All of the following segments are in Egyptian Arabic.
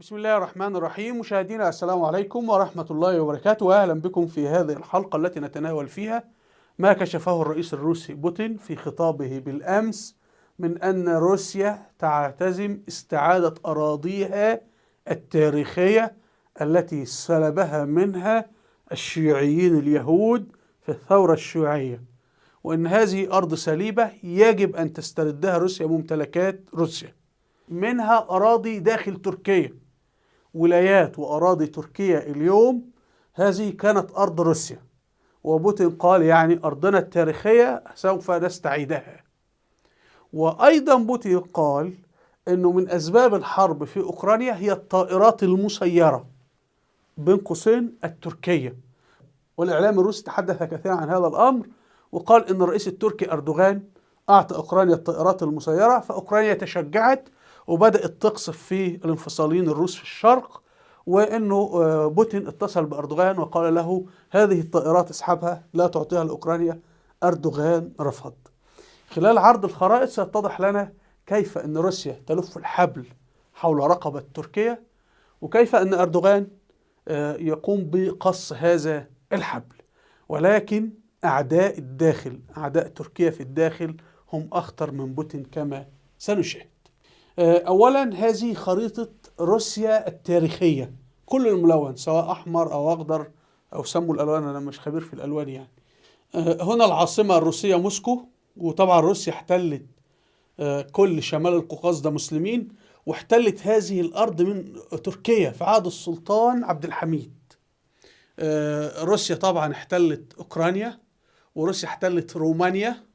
بسم الله الرحمن الرحيم. مشاهدينا السلام عليكم ورحمة الله وبركاته، وأهلا بكم في هذه الحلقة التي نتناول فيها ما كشفه الرئيس الروسي بوتين في خطابه بالأمس من أن روسيا تعتزم استعادة أراضيها التاريخية التي سلبها منها الشيوعيين اليهود في الثورة الشيوعية، وأن هذه أرض سليبة يجب أن تستردها روسيا، ممتلكات روسيا، منها أراضي داخل تركيا، ولايات وأراضي تركيا اليوم هذه كانت أرض روسيا. وبوتين قال يعني أرضنا التاريخية سوف نستعيدها. وأيضا بوتين قال أنه من أسباب الحرب في أوكرانيا هي الطائرات المسيرة بين قوسين التركية. والإعلام الروسي تحدث كثيرا عن هذا الأمر، وقال أن الرئيس التركي أردوغان أعطى أوكرانيا الطائرات المسيرة، فأوكرانيا تشجعت وبدأت تقصف في الانفصاليين الروس في الشرق، وأنه بوتين اتصل بأردوغان وقال له هذه الطائرات اسحبها لا تعطيها لأوكرانيا. أردوغان رفض. خلال عرض الخرائط سيتضح لنا كيف أن روسيا تلف الحبل حول رقبة تركيا، وكيف أن أردوغان يقوم بقص هذا الحبل. ولكن أعداء الداخل، أعداء تركيا في الداخل، هم أخطر من بوتين كما سنشاهد. أولا هذه خريطة روسيا التاريخية، كل الملون سواء أحمر أو أخضر أو سموا الألوان، أنا مش خبير في الألوان يعني. هنا العاصمة الروسية موسكو، وطبعا روسيا احتلت كل شمال القوقاز ده مسلمين، واحتلت هذه الأرض من تركيا في عهد السلطان عبد الحميد. روسيا طبعا احتلت أوكرانيا، وروسيا احتلت رومانيا،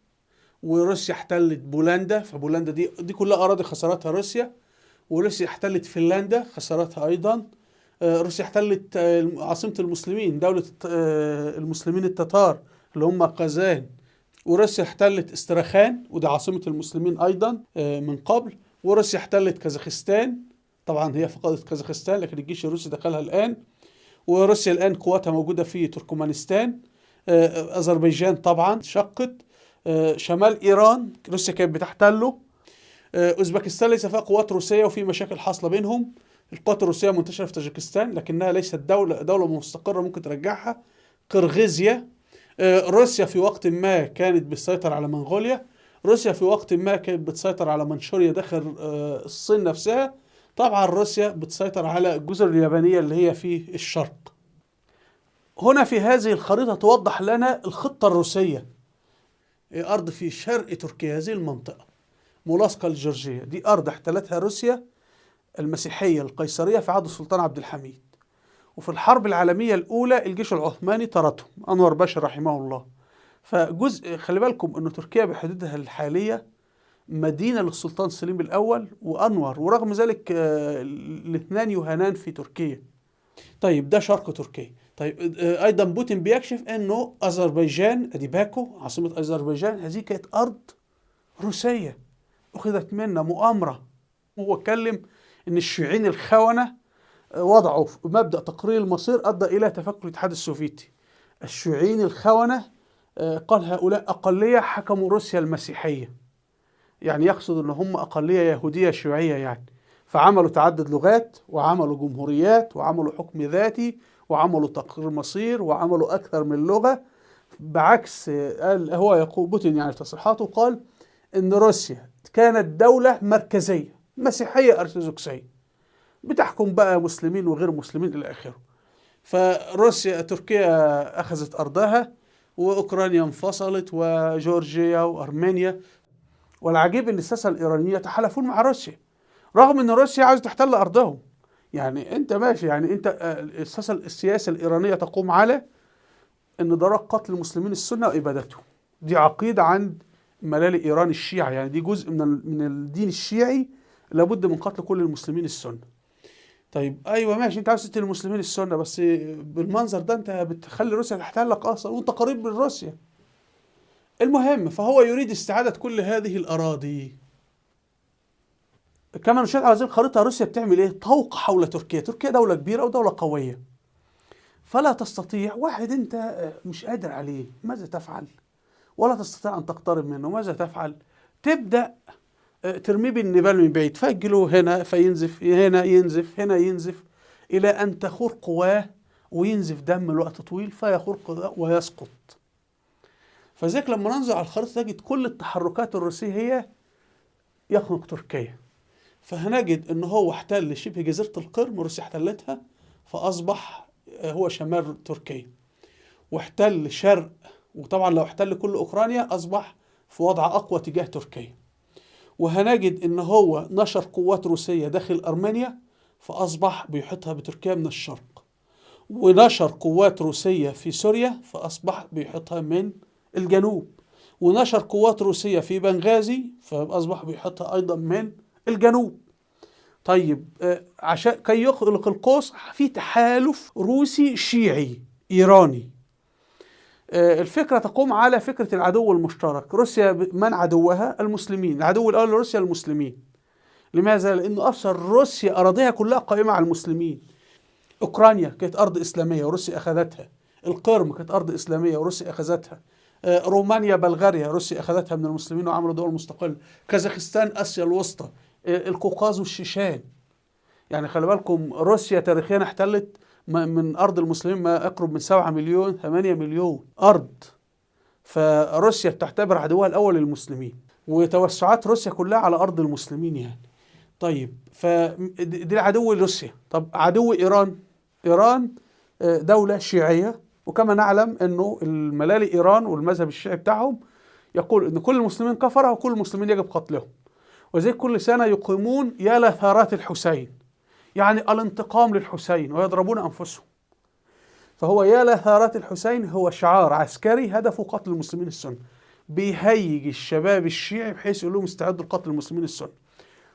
وروسيا احتلت بولندا، فبولندا دي كلها أراضي خسرتها روسيا. وروسيا احتلت فنلندا خسرتها أيضا. روسيا احتلت عاصمة المسلمين، دولة المسلمين التتار اللي هم قازان. وروسيا احتلت استراخان، ودي عاصمة المسلمين أيضا من قبل. وروسيا احتلت كازاخستان، طبعا هي فقدت كازاخستان لكن الجيش الروسي دخلها الآن. وروسيا الآن قواتها موجودة في تركمانستان. أذربيجان طبعا شقت. شمال إيران روسيا كانت بتحتله. أوزبكستان ليس فيها قوات روسية وفي مشاكل حاصلة بينهم. القوات الروسية منتشرة في طاجكستان لكنها ليست دولة مستقرة ممكن ترجعها. قرغيزيا، روسيا في وقت ما كانت بتسيطر على منغوليا. روسيا في وقت ما كانت بتسيطر على منشوريا داخل الصين نفسها. طبعا روسيا بتسيطر على الجزر اليابانية اللي هي في الشرق. هنا في هذه الخريطة توضح لنا الخطة الروسية. أرض في شرق تركيا، هذه المنطقة ملاصقة لجورجيا، دي أرض احتلتها روسيا المسيحية القيصرية في عهد السلطان عبد الحميد. وفي الحرب العالمية الأولى الجيش العثماني طردهم، أنور باشا رحمه الله. فجزء، خلي بالكم أن تركيا بحدودها الحالية مدينة للسلطان سليم الأول وأنور، ورغم ذلك الاثنان يهانان في تركيا. طيب ده شرق تركيا. طيب أيضا بوتين بيكشف أنه أذربيجان، أدي باكو عاصمة أذربيجان، هذه كانت أرض روسية أخذت منا مؤامرة. هو اتكلم أن الشيوعيين الخونة وضعوا مبدأ تقرير المصير أدى إلى تفكك الاتحاد السوفيتي. الشيوعيين الخونة قال هؤلاء أقلية حكموا روسيا المسيحية، يعني يقصد أن هم أقلية يهودية شيوعية يعني. فعملوا تعدد لغات، وعملوا جمهوريات، وعملوا حكم ذاتي، وعملوا تقرير مصير، وعملوا أكثر من لغة. بعكس قال هو يقول بوتين يعني في تصريحاته، قال إن روسيا كانت دولة مركزية مسيحية أرثوذكسية بتحكم بقى مسلمين وغير مسلمين إلى آخره. فروسيا تركيا أخذت أرضها، وأوكرانيا انفصلت، وجورجيا وأرمينيا. والعجيب أن الساسة الإيرانية يتحالفون مع روسيا رغم أن روسيا عاوزة تحتل أرضهم. يعني أنت ماشي، يعني أنت السياسة الإيرانية تقوم على أن ضرورة قتل المسلمين السنة وإبادتهم. دي عقيدة عند ملالي إيران الشيعة، يعني دي جزء من الدين الشيعي، لابد من قتل كل المسلمين السنة. طيب ايوه ماشي، انت عاوز تقتل المسلمين السنة، بس بالمنظر ده انت بتخلي روسيا تحتلك اصلا وانت قريب من روسيا. المهم فهو يريد استعادة كل هذه الاراضي. كما نشاهد على هذه الخريطة روسيا بتعمل ايه؟ طوق حول تركيا. تركيا دولة كبيرة ودولة قوية، فلا تستطيع واحد انت مش قادر عليه ماذا تفعل؟ ولا تستطيع ان تقترب منه، ماذا تفعل؟ تبدأ ترميه بالنبال من بعيد، فجله هنا فينزف، هنا ينزف، هنا ينزف، إلى أن تخور قواه وينزف دم لوقت طويل فيخور قواه ويسقط. فذلك لما ننظر على الخريطة تجد كل التحركات الروسية هي يخنق تركيا. فهنجد ان هو احتل شبه جزيرة القرم، روسيا احتلتها فأصبح هو شمال تركيا، واحتل شرق، وطبعا لو احتل كل أوكرانيا أصبح في وضع أقوى تجاه تركيا. وهنجد ان هو نشر قوات روسية داخل أرمينيا فأصبح بيحيطها بتركيا من الشرق، ونشر قوات روسية في سوريا فأصبح بيحيطها من الجنوب، ونشر قوات روسية في بنغازي فأصبح بيحيطها أيضا من الجنوب. طيب عشان كي يخلق القوس في تحالف روسي شيعي إيراني. الفكرة تقوم على فكرة العدو المشترك. روسيا من عدوها؟ المسلمين. العدو الأول لروسيا المسلمين. لماذا؟ لأنه أصلا روسيا أراضيها كلها قائمة على المسلمين. أوكرانيا كانت أرض إسلامية وروسيا أخذتها، القرم كانت أرض إسلامية وروسيا أخذتها، رومانيا بلغاريا روسيا أخذتها من المسلمين وعملوا دول مستقلة، كازاخستان آسيا الوسطى، القوقاز والشيشان. يعني خلي بالكم روسيا تاريخيا احتلت من أرض المسلمين ما يقرب من 7 مليون 8 مليون أرض. فروسيا بتعتبر عدوها الأول للمسلمين، وتوسعات روسيا كلها على أرض المسلمين يعني. طيب فدي العدو روسيا. طب عدو إيران؟ إيران دولة شيعية، وكما نعلم أنه الملالي إيران والمذهب الشيعي بتاعهم يقول أن كل المسلمين كفرة وكل المسلمين يجب قتلهم، وزي كل سنة يقيمون يا لثارات الحسين، يعني الانتقام للحسين، ويضربون أنفسهم. فهو يا لثارات الحسين هو شعار عسكري هدفه قتل المسلمين السنة، بيهيج الشباب الشيعي بحيث يقول لهم استعدوا لقتل المسلمين السنة.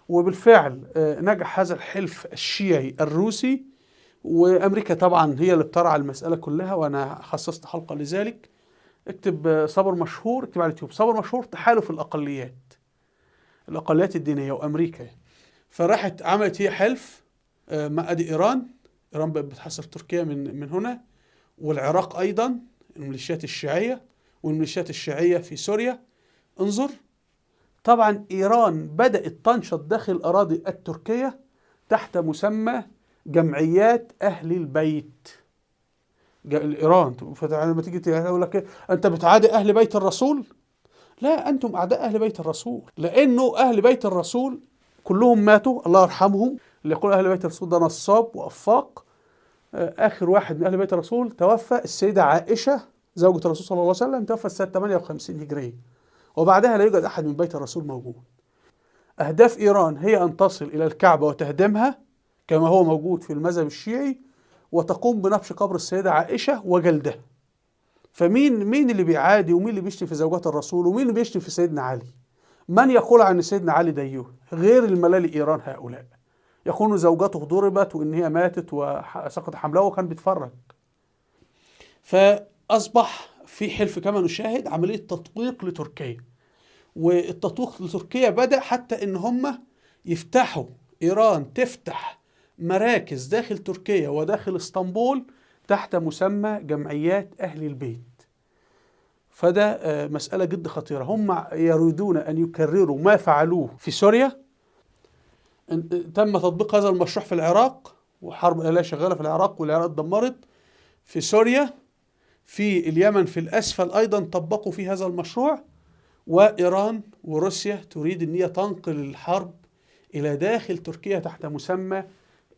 وبالفعل نجح هذا الحلف الشيعي الروسي، وأمريكا طبعا هي اللي بترعى المسألة كلها، وأنا خصصت حلقة لذلك. اكتب صبر مشهور، اكتب على اليوتيوب صبر مشهور تحالف الأقليات، الأقليات الدينية وأمريكا. فراحت عملت هي حلف مع أدي إيران، إيران بقت بتحاصر تركيا من هنا، والعراق أيضا الميليشيات الشيعية، والميليشيات الشيعية في سوريا. انظر طبعا إيران بدأت تنشط داخل الأراضي التركية تحت مسمى جمعيات أهل البيت. إيران فلما تيجي تقول لك أنت بتعادي أهل بيت الرسول؟ لا، أنتم أعداء أهل بيت الرسول، لأنه أهل بيت الرسول كلهم ماتوا الله يرحمهم. اللي يقول أهل بيت الرسول ده نصاب وأفاق. آخر واحد من أهل بيت الرسول توفى السيدة عائشة زوجة الرسول صلى الله عليه وسلم، توفى سنة 58 هجرية، وبعدها لا يوجد أحد من بيت الرسول موجود. أهداف إيران هي أن تصل إلى الكعبة وتهدمها كما هو موجود في المذهب الشيعي، وتقوم بنبش قبر السيدة عائشة وجلدها. فمين مين اللي بيعادي، ومين اللي بيشتم في زوجات الرسول، ومين اللي بيشتم في سيدنا علي؟ من يقول عن سيدنا علي ديوه غير الملالي إيران؟ هؤلاء يقولون زوجته ضربت وإن هي ماتت وسقط حملها وكان بيتفرج. فأصبح في حلف كما نشاهد عملية تطويق لتركيا، والتطويق لتركيا بدأ حتى إن هم يفتحوا، إيران تفتح مراكز داخل تركيا وداخل اسطنبول تحت مسمى جمعيات أهل البيت. فده مسألة جد خطيرة. هم يريدون أن يكرروا ما فعلوه في سوريا. تم تطبيق هذا المشروع في العراق، وحرب أهلية شغالة في العراق والعراق اتدمرت. في سوريا، في اليمن، في الأسفل أيضا طبقوا في هذا المشروع. وإيران وروسيا تريد أن هي تنقل الحرب إلى داخل تركيا تحت مسمى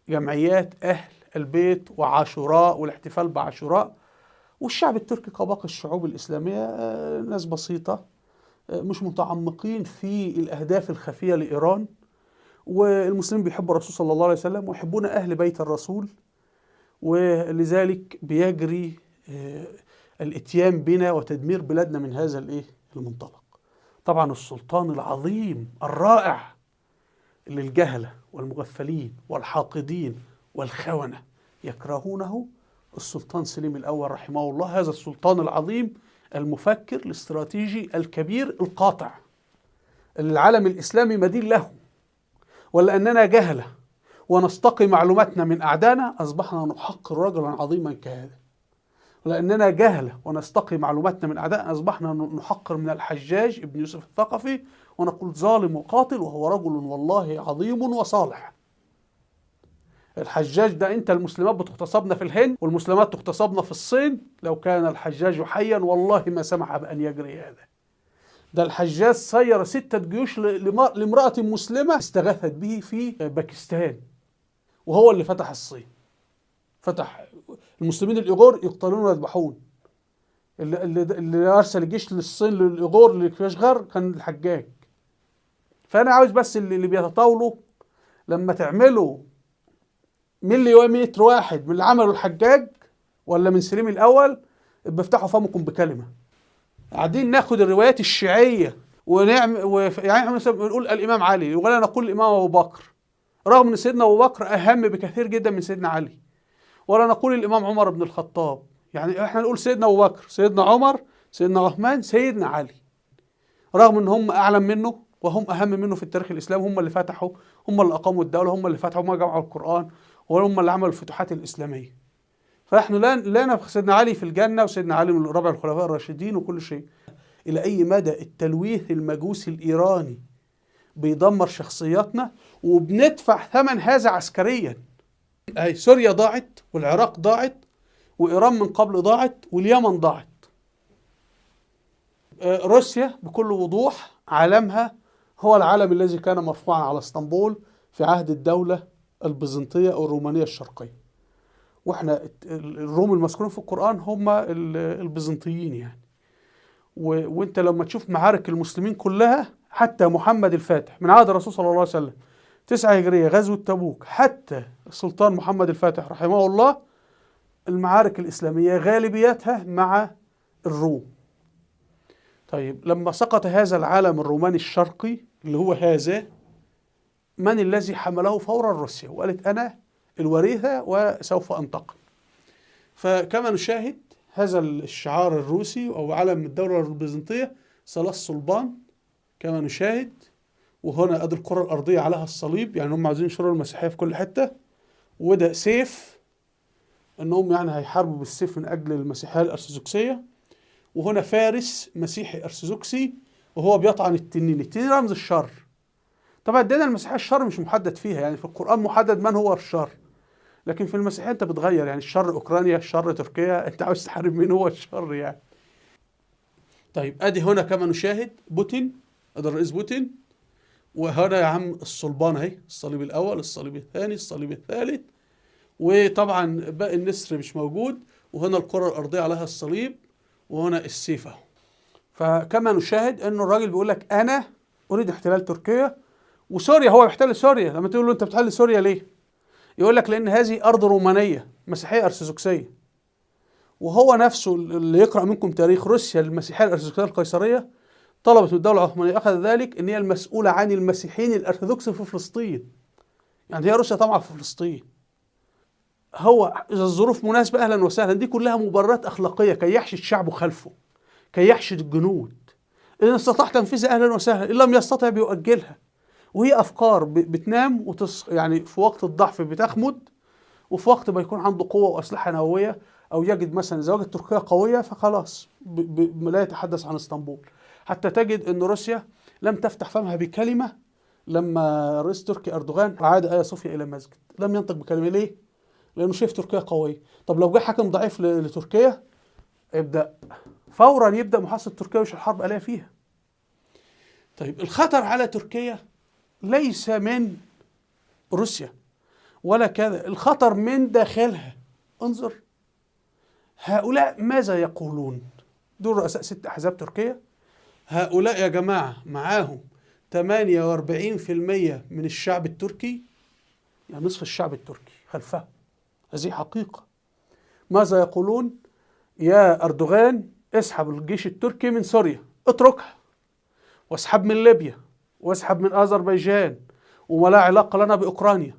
جمعيات أهل البيت وعاشوراء والاحتفال بعاشوراء. والشعب التركي كباقي الشعوب الإسلامية ناس بسيطة، مش متعمقين في الأهداف الخفية لإيران. والمسلمين بيحبوا الرسول صلى الله عليه وسلم ويحبون أهل بيت الرسول، ولذلك بيجري الاتيان بنا وتدمير بلادنا من هذا المنطلق. طبعا السلطان العظيم الرائع اللي الجهلة والمغفلين والحاقدين والخونة يكرهونه، السلطان سليم الأول رحمه الله، هذا السلطان العظيم المفكر الاستراتيجي الكبير القاطع اللي العالم الإسلامي مدين له. ولأننا جهلة ونستقي معلوماتنا من أعدائنا أصبحنا نحقر رجلا عظيما كهذا. ولأننا جهلة ونستقي معلوماتنا من أعدائنا أصبحنا نحقر من الحجاج ابن يوسف الثقفي ونقول ظالم وقاتل، وهو رجل والله عظيم وصالح. الحجاج ده انت المسلمات بتغتصبنا في الهند والمسلمات تغتصبنا في الصين، لو كان الحجاج حيا والله ما سمح بأن يجري هذا. ده الحجاج سير 6 جيوش لامرأة مسلمة استغاثت به في باكستان، وهو اللي فتح الصين، فتح المسلمين الإيغور يقتلون ويذبحون. اللي أرسل الجيش للصين للإيغور لكشغر كان الحجاج. فأنا عاوز بس اللي بيتطاولوا لما تعملوا مليمتر واحد من اللي عمله الحجاج ولا من سليم الأول بيفتحوا فمكم بكلمة. قاعدين ناخد الروايات الشيعية ونعمل يعني احنا مثلا بنقول الإمام علي ولا نقول الإمام أبو بكر، رغم أن سيدنا أبو بكر أهم بكثير جدا من سيدنا علي، ولا نقول الإمام عمر بن الخطاب. يعني احنا نقول سيدنا أبو بكر، سيدنا عمر، سيدنا عثمان، سيدنا علي، رغم أن هم أعلم منه وهم أهم منه في التاريخ الإسلامي، هم اللي فتحوا، هم اللي أقاموا الدولة، هم اللي فتحوا، هم جمعوا القرآن، وهم اللي عملوا الفتوحات الإسلامية. فنحن لا نبخ سيدنا علي في الجنة، وسيدنا علي من رابع الخلفاء الراشدين وكل شيء. إلى أي مدى التلويث المجوسي الإيراني بيدمر شخصياتنا وبندفع ثمن هذا عسكريا. أي سوريا ضاعت، والعراق ضاعت، وإيران من قبل ضاعت، واليمن ضاعت. روسيا بكل وضوح علمها هو العلم الذي كان مرفوعا على اسطنبول في عهد الدولة البيزنطية أو الرومانية الشرقية. واحنا الروم المذكورين في القرآن هم البيزنطيين يعني. وانت لما تشوف معارك المسلمين كلها، حتى محمد الفاتح من عهد الرسول صلى الله عليه وسلم 9 هجرية غزوة تبوك، حتى السلطان محمد الفاتح رحمه الله، المعارك الإسلامية غالبيتها مع الروم. طيب لما سقط هذا العالم الروماني الشرقي اللي هو هذا، من الذي حمله فورا؟ روسيا، وقالت أنا الوريثة وسوف أنتقم. فكما نشاهد هذا الشعار الروسي أو علم الدولة البيزنطية 3 صلبان كما نشاهد، وهنا أدي الكرة الأرضية عليها الصليب، يعني هم عايزين ينشروا المسيحية في كل حتة، وده سيف أنهم يعني هيحاربوا بالسيف من أجل المسيحية الأرثوذكسية، وهنا فارس مسيحي أرثوذكسي وهو بيطعن التنين، التنين رمز الشر. طبعا الديانة المسيحية الشر مش محدد فيها، يعني في القرآن محدد من هو الشر، لكن في المسيحية أنت بتغير، يعني الشر أوكرانيا، الشر تركيا، أنت عاوز تحارب مين هو الشر يعني. طيب أدي هنا كما نشاهد بوتين، أدي الرئيس بوتين، وهنا يا عم الصلبان أهي، الصليب الأول، الصليب الثاني، الصليب الثالث، وطبعا باقي النسر مش موجود، وهنا الكرة الأرضية عليها الصليب، وهنا السيف أهو. فكما نشاهد أنه الراجل بيقول لك أنا أريد احتلال تركيا وسوريا. هو بيحتل سوريا، لما تقول له أنت بتحتل سوريا ليه؟ يقول لك لأن هذه أرض رومانية مسيحية أرثوذكسية. وهو نفسه اللي يقرأ منكم تاريخ روسيا المسيحية الأرثوذكسية القيصرية، طلبت من الدولة العثمانية أخذ ذلك إن هي المسؤولة عن المسيحيين الأرثوذكس في فلسطين. يعني هي روسيا طبعا في فلسطين. هو إذا الظروف مناسبة أهلا وسهلا، دي كلها مبررات أخلاقية كي يحشد شعبه خلفه، كي يحشد الجنود. إن استطاع تنفيذها أهلا وسهلا، إن لم يستطع بيؤجلها. وهي أفكار بتنام يعني في وقت الضعف بتخمد، وفي وقت ما يكون عنده قوة وأسلحة نووية أو يجد مثلا زواج تركيا قوية فخلاص لا يتحدث عن اسطنبول. حتى تجد أن روسيا لم تفتح فمها بكلمة لما رئيس تركي أردوغان عاد آيا صوفيا إلى المسجد، لم ينطق بكلمة. ليه؟ لأنه شايف تركيا قوية. طب لو جه حاكم ضعيف لتركيا يبدأ فورا يبدأ محاصرة تركيا ويشعل الحرب آلية فيها. طيب الخطر على تركيا ليس من روسيا ولا كذا، الخطر من داخلها. انظر هؤلاء ماذا يقولون؟ دول رؤساء 6 أحزاب تركيا. هؤلاء يا جماعة معاهم 48% من الشعب التركي، يعني نصف الشعب التركي خلفهم. هذه حقيقة. ماذا يقولون؟ يا أردوغان اسحب الجيش التركي من سوريا، اتركها، واسحب من ليبيا، واسحب من أذربيجان، وما علاقة لنا بأوكرانيا.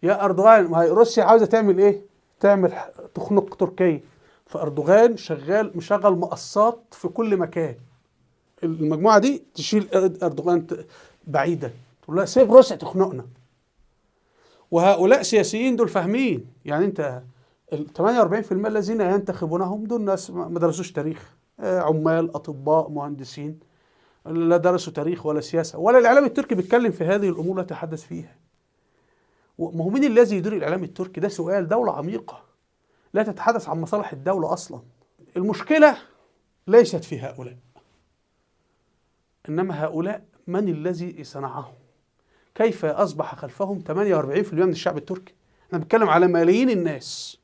يا أردوغان، ما هي روسيا عاوزة تعمل إيه؟ تعمل تخنق تركيا. فأردوغان شغال مشغل مقصات في كل مكان. المجموعة دي تشيل أردوغان بعيدا، تقول لها سيب روسيا تخنقنا. وهؤلاء سياسيين دول فاهمين، يعني أنت ال 48% الذين ينتخبونهم دول ناس ما درسوش تاريخ، عمال، أطباء، مهندسين، لا درسوا تاريخ ولا سياسة، ولا الإعلام التركي بيتكلم في هذه الأمور، لا تحدث فيها. ما هو مين الذي يدير الإعلام التركي؟ ده سؤال. دولة عميقة لا تتحدث عن مصالح الدولة أصلا. المشكلة ليست في هؤلاء، إنما هؤلاء من الذي صنعهم؟ كيف أصبح خلفهم 48% من الشعب التركي؟ احنا بنتكلم على ملايين الناس.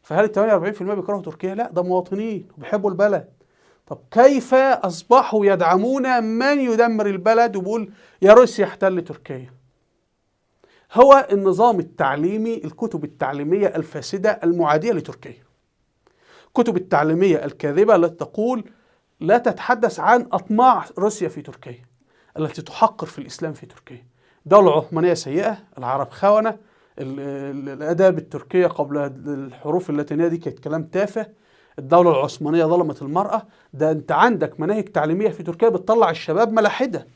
فهل ال 48% بيكرهوا تركيا؟ لا، ده مواطنين وبيحبوا البلد. طب كيف أصبحوا يدعمون من يدمر البلد وبيقول يا روسيا احتل تركيا؟ هو النظام التعليمي، الكتب التعليمية الفاسدة المعادية لتركيا، الكتب التعليمية الكاذبة التي تقول لا تتحدث عن أطماع روسيا في تركيا، التي تحقر في الإسلام في تركيا. دولة عثمانية سيئة، العرب خونة، الآداب التركية قبل الحروف اللاتينية دي كانت كلام تافه، الدولة العثمانية ظلمت المرأة. ده أنت عندك مناهج تعليمية في تركيا بتطلع الشباب ملاحدة.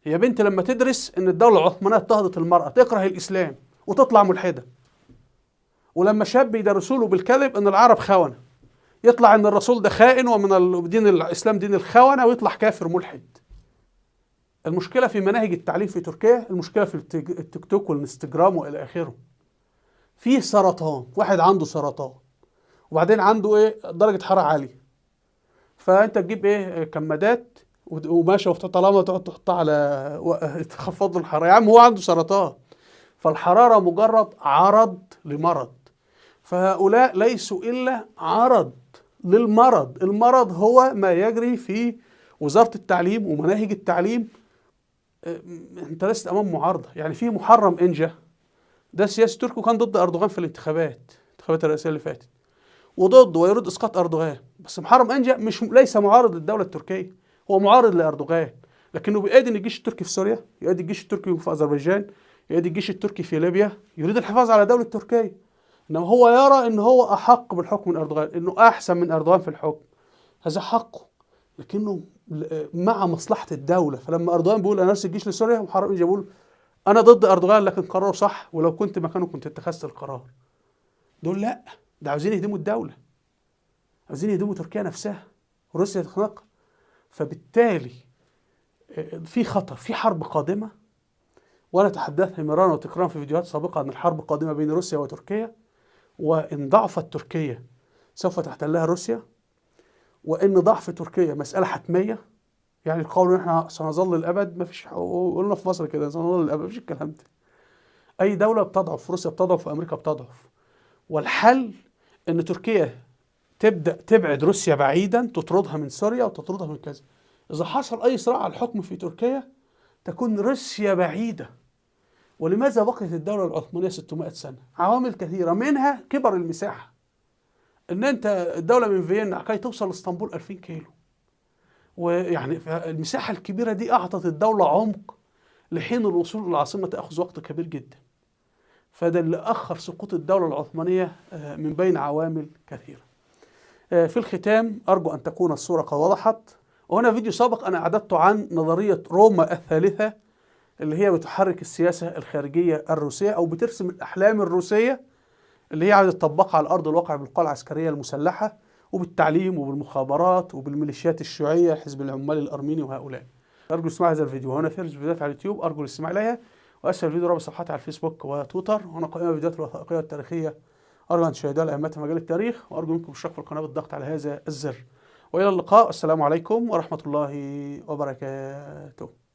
يا بنت لما تدرس إن الدولة العثمانية اضطهدت المرأة تكره الإسلام وتطلع ملحدة. ولما شاب يدرسوا له بالكذب إن العرب خونة، يطلع إن الرسول ده خائن ومن دين الإسلام دين الخونة، ويطلع كافر ملحد. المشكلة في مناهج التعليم في تركيا، المشكلة في التيك توك والانستجرام وإلى آخره. فيه سرطان، واحد عنده سرطان وبعدين عنده إيه؟ درجة حرارة عالية. فأنت تجيب إيه؟ كمادات وماشي طالما تقعد تحطها على تخفض له الحرارة. يا عم هو عنده سرطان، فالحرارة مجرد عرض لمرض. فهؤلاء ليسوا إلا عرض للمرض. المرض هو ما يجري في وزارة التعليم ومناهج التعليم. انت لست امام معارضه. يعني في محرم انجا، ده سياسي تركي وكان ضد اردوغان في الانتخابات الرئاسيه اللي فاتت، وضد ويريد اسقاط اردوغان. بس محرم انجا مش ليس معارض للدوله التركيه، هو معارض لاردوغان، لكنه بيأيد ان الجيش التركي في سوريا، يؤيد الجيش التركي في اذربيجان، يؤيد الجيش التركي في ليبيا، يريد الحفاظ على دوله تركيا. انما هو يرى ان هو احق بالحكم من اردوغان، انه احسن من اردوغان في الحكم، هذا حقه، لكنه مع مصلحة الدولة. فلما أردوغان بيقول أنا أرسل الجيش لسوريا، محرم إنجا بيقول أنا ضد أردوغان لكن قراره صح، ولو كنت مكانه كنت اتخذت القرار. دول لأ، ده عاوزين يهدموا الدولة، عاوزين يهدموا تركيا نفسها وروسيا تخنق. فبالتالي في خطر، في حرب قادمة. وأنا تحدثت مرارا وتكرارا في فيديوهات سابقة أن الحرب قادمة بين روسيا وتركيا، وإن ضعفت تركيا سوف تحتلها روسيا، وإن ضعف تركيا مسألة حتمية. يعني القول إن إحنا سنظل للأبد، ما فيش، قلنا في مصر كده سنظل للأبد، ما فيش الكلام ده. أي دولة بتضعف، روسيا بتضعف وأمريكا بتضعف. والحل إن تركيا تبدأ تبعد روسيا بعيدا، تطردها من سوريا وتطردها من كذا. إذا حصل أي صراع على الحكم في تركيا تكون روسيا بعيدة. ولماذا بقيت الدولة العثمانية 600 سنة؟ عوامل كثيرة، منها كبر المساحة. ان انت الدولة من فيينا كي توصل لاسطنبول 2000 كيلو، ويعني المساحة الكبيرة دي اعطت الدولة عمق لحين الوصول للعاصمة تأخذ وقت كبير جدا. فده اللي أخر سقوط الدولة العثمانية من بين عوامل كثيرة. في الختام أرجو أن تكون الصورة قد وضحت. وهنا فيديو سابق أنا أعددته عن نظرية روما الثالثة اللي هي بتحرك السياسة الخارجية الروسية أو بترسم الأحلام الروسية اللي هي عايزة تطبقها على أرض الواقع بالقوى العسكرية المسلحة وبالتعليم وبالمخابرات وبالميليشيات الشيوعية حزب العمال الأرميني وهؤلاء. أرجو استماع هذا الفيديو. وهنا فهرس فيديوهات على اليوتيوب أرجو الاستماع إليها، وأسفل الفيديو رابط صفحاتي على الفيسبوك وتويتر. وهنا قائمة فيديوهات الوثائقية والتاريخية أرجو أن تشاهدوها لأهميتها في مجال التاريخ، وأرجو منكم الاشتراك في القناة بالضغط على هذا الزر. وإلى اللقاء، السلام عليكم ورحمة الله وبركاته.